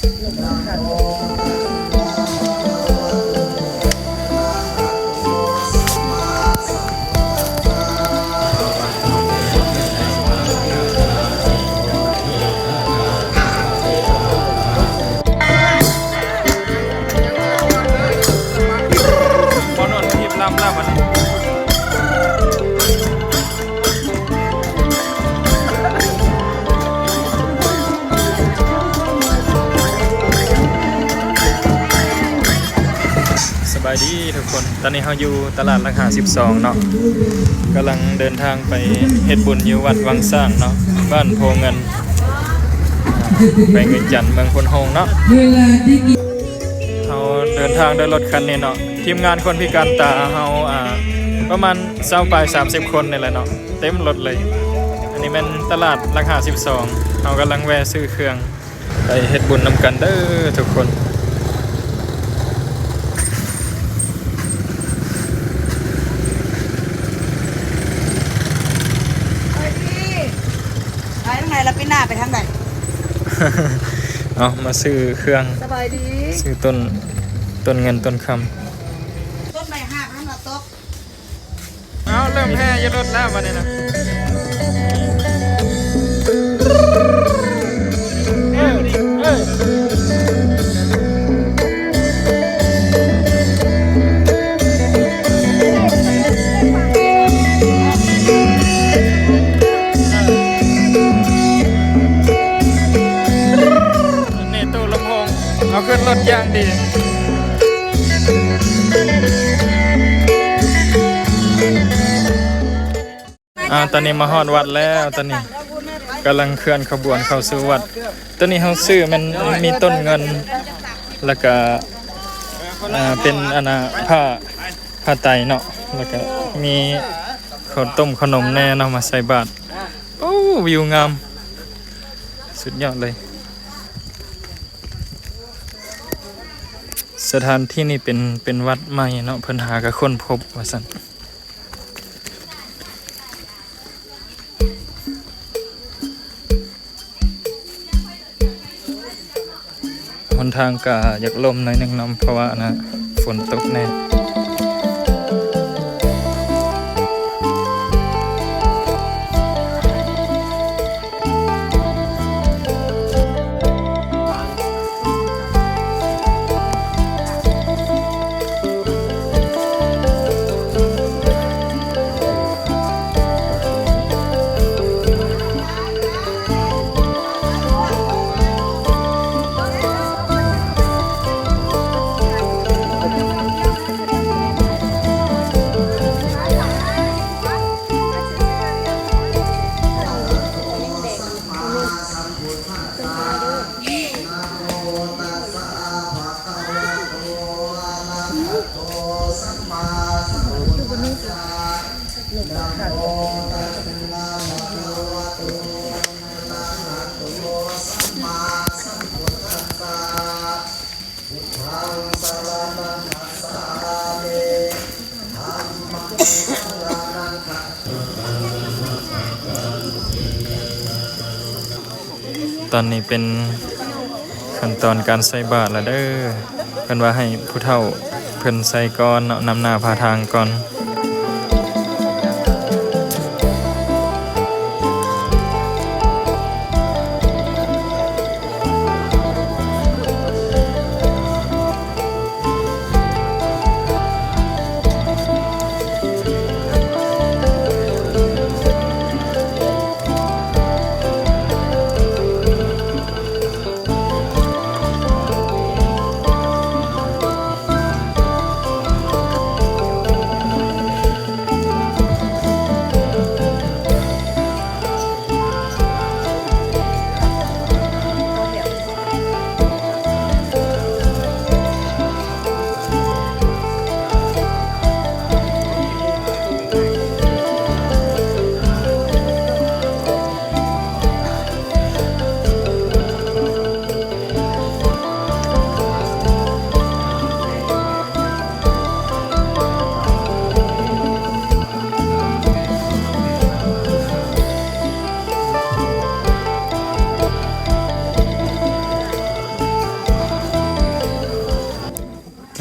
ໝໍນວດທີ່ລຳລາວອັນນີ້. ສະບາຍດີທຸກຄົນ, ຕອນນີ້ເຮົາຢູ່ຕະຫຼາດຫຼັກຫ້າສິບສອງເນາະ, ກຳລັງເດີນທາງໄປເຮັດບຸນຢູ່ວັດວັງຊ້າງເນາະ, ບ້ານໂພເງິນ ແຂວງວຽງຈັນ ເມືອງໂພນໂຮງເນາະ. ເຮົາເດີນທາງດ້ວຍລົດຄັນນີ້ເນາະ, ທີມງານຄົນພິການຕາເຮົາ ອ່າ ປະມານຊາວປາຍ ສາມສິບຄົນນີ້ແຫຼະເນາະ, ເຕັມລົດເລີຍ. ອັນນີ້ແມ່ນຕະຫຼາດຫຼັກຫ້າສິບສອງ, ເຮົາກຳລັງແວ່ຊື້ເຄື່ອງ ໄປເຮັດບຸນນຳກັນເດີທຸກຄົນ. ໄປທາງໃດລະ? ປີໜ້າໄປທາງໃດ? ເອົາ ມາຊື້ເຄື່ອງ. ສະບາຍດີ. ຊື້ຕົ້ນ ຕົ້ນເງິນຕົ້ນຄຳ. ຕົ້ນໄມ້ຮາກຫັ້ນລະຕົກ. ເອົາ ເລີ່ມແຫ່ຢູ່ລົດແລ້ວບັດນີ້ນະ. ເອີ ເອີ ນີ້ຕູ້ລຳໂພງ ເອົາຂຶ້ນລົດຢ່າງດີ. ອ່າ ຕອນນີ້ມາຮອດວັດແລ້ວ, ຕອນນີ້ກຳລັງເຄື່ອນຂະບວນເຂົ້າສູ່ວັດ. ຕອນນີ້ເຮົາຊື້ແມ່ນມີຕົ້ນເງິນ ແລ້ວກະ ອ່າ ເປັນອັນນ່າ ຜ້າ ຜ້າໄຕເນາະ, ແລ້ວກະມີເຂົ້າຕົ້ມເຂົ້າໜົມແດ່ເນາະ ມາໃສ່ບາດ. ໂອ້ ວິວງາມ ສຸດຍອດເລີຍ. ສະຖານທີ່ນີ້ເປັນ ເປັນວັດໃໝ່ເນາະ, ເພິ່ນຫາກະຄົ້ນພົບວ່າຊັ້ນ. ຫົນທາງກະຢາກຫຼົ່ມໜ້ອຍໜຶ່ງເນາະ ເພາະວ່າອັນນ່າ ຝົນຕົກແດ່. ຕອນນີ້ເປັນຂັ້ນຕອນການໃສ່ບາດແລ້ວເດີ. ເພິ່ນວ່າໃຫ້ຜູ້ເຖົ້າເພິ່ນໃສ່ກ່ອນເນາະ, ນຳໜ້າພາທາງກ່ອນ.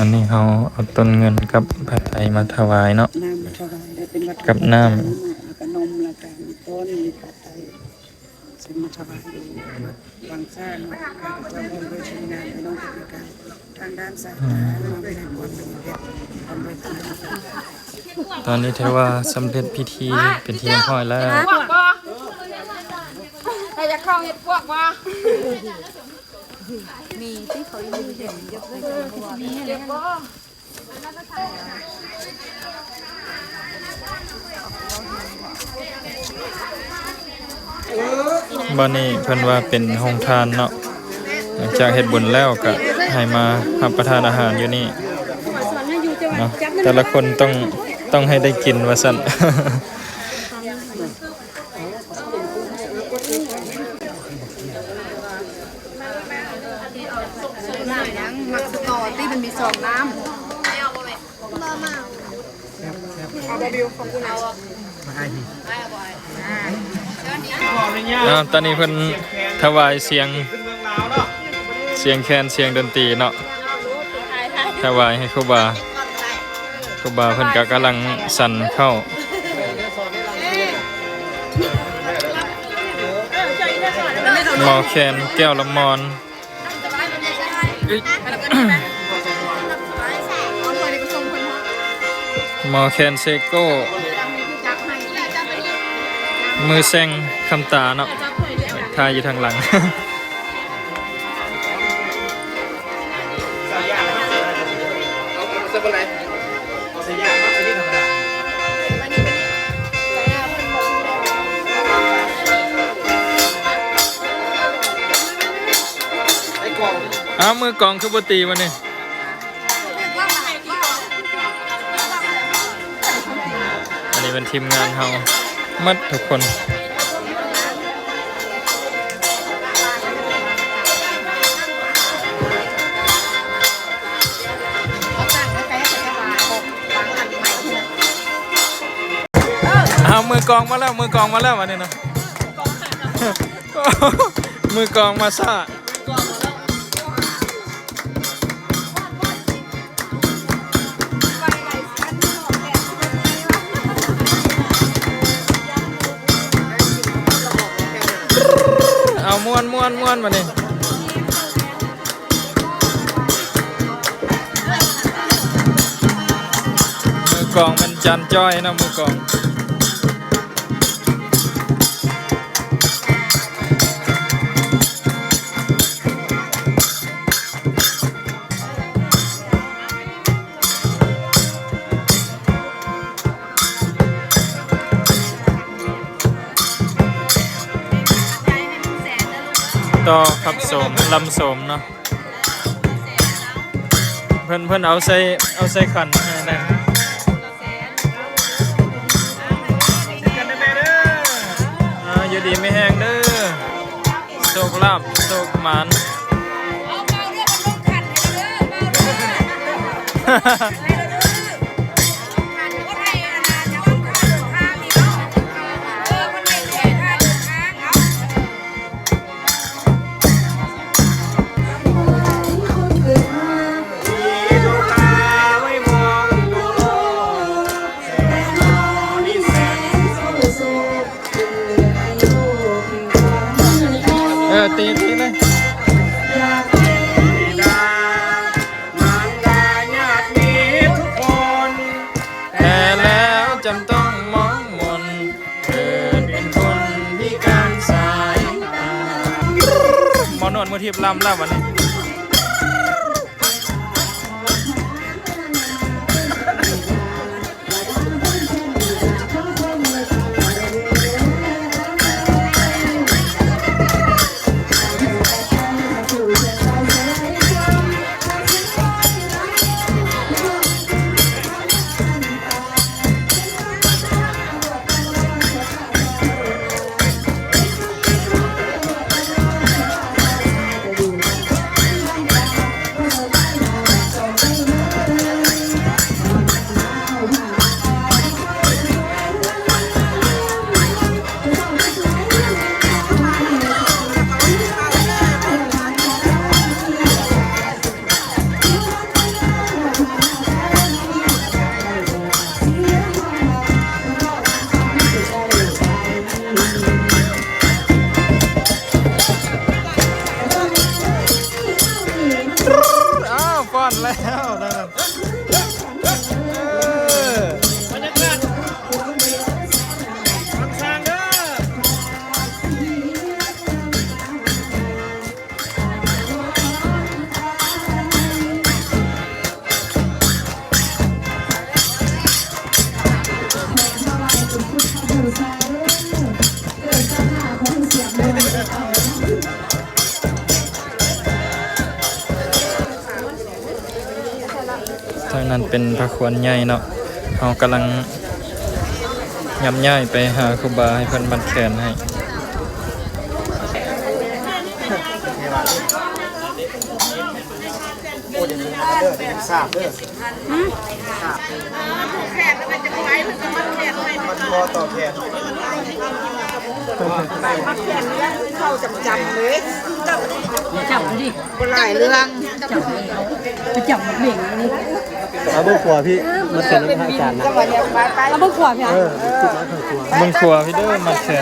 ອັນນີ້ເຮົາເອົາຕົ້ນເງິນກັບຜ້າໄຕມາຖວາຍເນາະ ນ້ຳມາຖວາຍ ແລະເປັນວັດຖຸ ກັບນ້ຳ ແລ້ວກໍນົມ ແລ້ວກໍມີຕົ້ນ ມີຜ້າໄຕ ເຊິ່ງມາຖວາຍຢູ່ວັດວັງຊ້າງເນາະ ຂ້າພະເຈົ້າພ້ອມດ້ວຍທີມງານ ພີ່ນ້ອງກຳມະການ ທາງດ້ານສາຍກາງ ມາໄປໃຫ້ຄວາມເປັນເຂດ ພ້ອມດ້ວຍຄຳນຳ ຕອນນີ້ຖືວ່າສຳເລັດພິທີເປັນທີ່ຮຽບຮ້ອຍແລ້ວ. ໃຜຢາກເຂົ້າເຮັດພວກບໍ່? ມີທີ່ເຂົາຢູ່ເຫັນຢູ່ ມີແລ້ວ. ບ່ອນນີ້ເພິ່ນວ່າເປັນໂຮງທານເນາະ ຫຼັງຈາກເຮັດບຸນແລ້ວກະໃຫ້ມາຮັບປະທານອາຫານຢູ່ນີ້ເນາະ ແຕ່ລະຄົນຕ້ອງ ຕ້ອງໃຫ້ໄດ້ກິນວ່າຊັ້ນ. ໝາກສະຕໍທີ່ມັນມີຊອງນ້ຳ. ອ້າວ ຕອນນີ້ເພິ່ນຖວາຍສຽງ ສຽງແຄນ ສຽງດົນຕີເນາະ ຖວາຍໃຫ້ຄູບາ. ຄູບາເພິ່ນກໍກຳລັງສັນເຂົ້າ ໝໍ້ແຄນ ແກ້ວລະມອນ ໝໍ້ແຄນເຊໂກ້ ມືແຊງຄຳຕາເນາະ ຖ່າຍຢູ່ທາງຫຼັງ. ອ້າວ ມືກອງຄືບໍ່ຕີບັດນີ້? ອັນນີ້ເປັນທີມງານເຮົາໝົດທຸກຄົນ. ອ້າວ ມືກອງມາແລ້ວ ມືກອງມາແລ້ວ ອັນນີ້ນະ ມືກອງມາຊ້າ. ເອົາ ມ່ວນໆໆ ບາດນີ້ ມືກອງແມ່ນຈານຈ້ອຍເນາະ ມືກອງ. ຕໍ່ຂັບໂສມ ລຳໂສມເນາະ ເພິ່ນ ເພິ່ນເອົາໃສ່ ເອົາໃສ່ຂັນໃຫ້ແດ່. ອ່າ ຢູ່ດີມີແຮງເດີ ໂຊກລາບໂຊກໝານ. ເອີ ຕີ ຕີເລີຍ. ແຕ່ແລ້ວຈຳຕ້ອງມອງມົນ ເກີດເປັນຄົນພິການສາຍຕາ. ໝໍນວດມືທິບລຳແລ້ວບັດນີ້. ເ ຮ້ອນແລ້ວ ເອີ ບັນຍາກາດ ທາງນັ້ນເປັນພະຄວນໃຫຍ່ເນາະ ເຮົາກຳລັງ ຍ່ຳຍ້າຍໄປຫາຄູບາໃຫ້ເພິ່ນມັດແຂນໃຫ້. ມັດຂໍ້ຕໍ່ແຂນ ມັດແຂນເລື່ອງເຂົ້າຈຳໆເລີຍ ເຈົ້ານີ້ບໍ່ຫຼາຍເລື່ອງ ເຈົ້າ ໄປຈັບໝາກເບັງນີ້ ເອົາເບິ່ງຂວາພີ່ ມັດແຂນນຳພະອາຈານນະ ເອົາເບິ່ງຂວາພີ່ ເອີ ເບິ່ງຂວາພີ່ເດີ ມັດແຂນ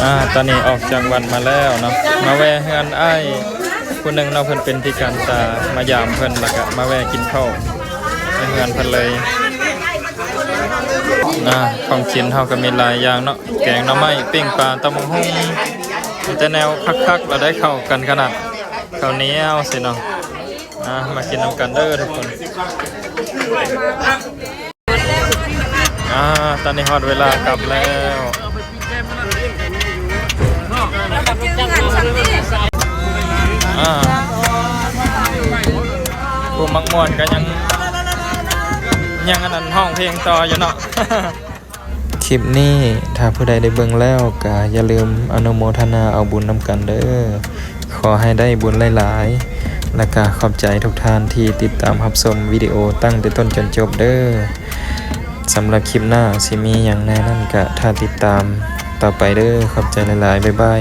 ອ່າ ຕອນນີ້ອອກຈາກວັດມາແລ້ວເນາະ ມາແວ່ເຮືອນອ້າຍຜູ້ໜຶ່ງເນາະ ເພິ່ນເປັນພິການຕາ ມາຢາມເພິ່ນ ແລ້ວກະມາແວ່ກິນເຂົ້າໃນເຮືອນເພິ່ນເລີຍ. ອ່າ ຂອງກິນເຮົາກະມີຫຼາຍຢ່າງເນາະ ແກງໜໍ່ໄມ້ ປີ້ງປາ ຕຳບັກຫຸ່ງ ມີແຕ່ແນວຄັກໆ ລະໄດ້ເຂົ້າກັນຂະໜາດ ເຂົ້າໜຽວຊີ້ເນາະ. ອ່າ ມາກິນນຳກັນເດີທຸກຄົນ. ອ່າ ຕອນນີ້ຮອດເວລາກັບແລ້ວ. ອ່າ ຜູ້ມັກມ່ວນກະຍັງ ຍັງອັນນັ້ນ ຮ້ອງເພງຕໍ່ຢູ່ເນາະ. ຄລິບນີ້ຖ້າຜູ້ໃດໄດ້ເບິ່ງແລ້ວ ກະຢ່າລືມອະນຸໂມທະນາເອົາບຸນນຳກັນເດີ. ຂໍໃຫ້ໄດ້ບຸນຫຼາຍໆ ແລະກະຂອບໃຈທຸກທ່ານທີ່ຕິດຕາມຮັບຊົມວິດີໂອຕັ້ງແຕ່ຕົ້ນຈົນຈົບເດີ. ສຳລັບຄລິບໜ້າຊິມີຫຍັງແນ່ນັ້ນກະຖ້າຕິດຕາມຕໍ່ໄປເດີ. ຂອບໃຈຫຼາຍໆ ບາຍບາຍ.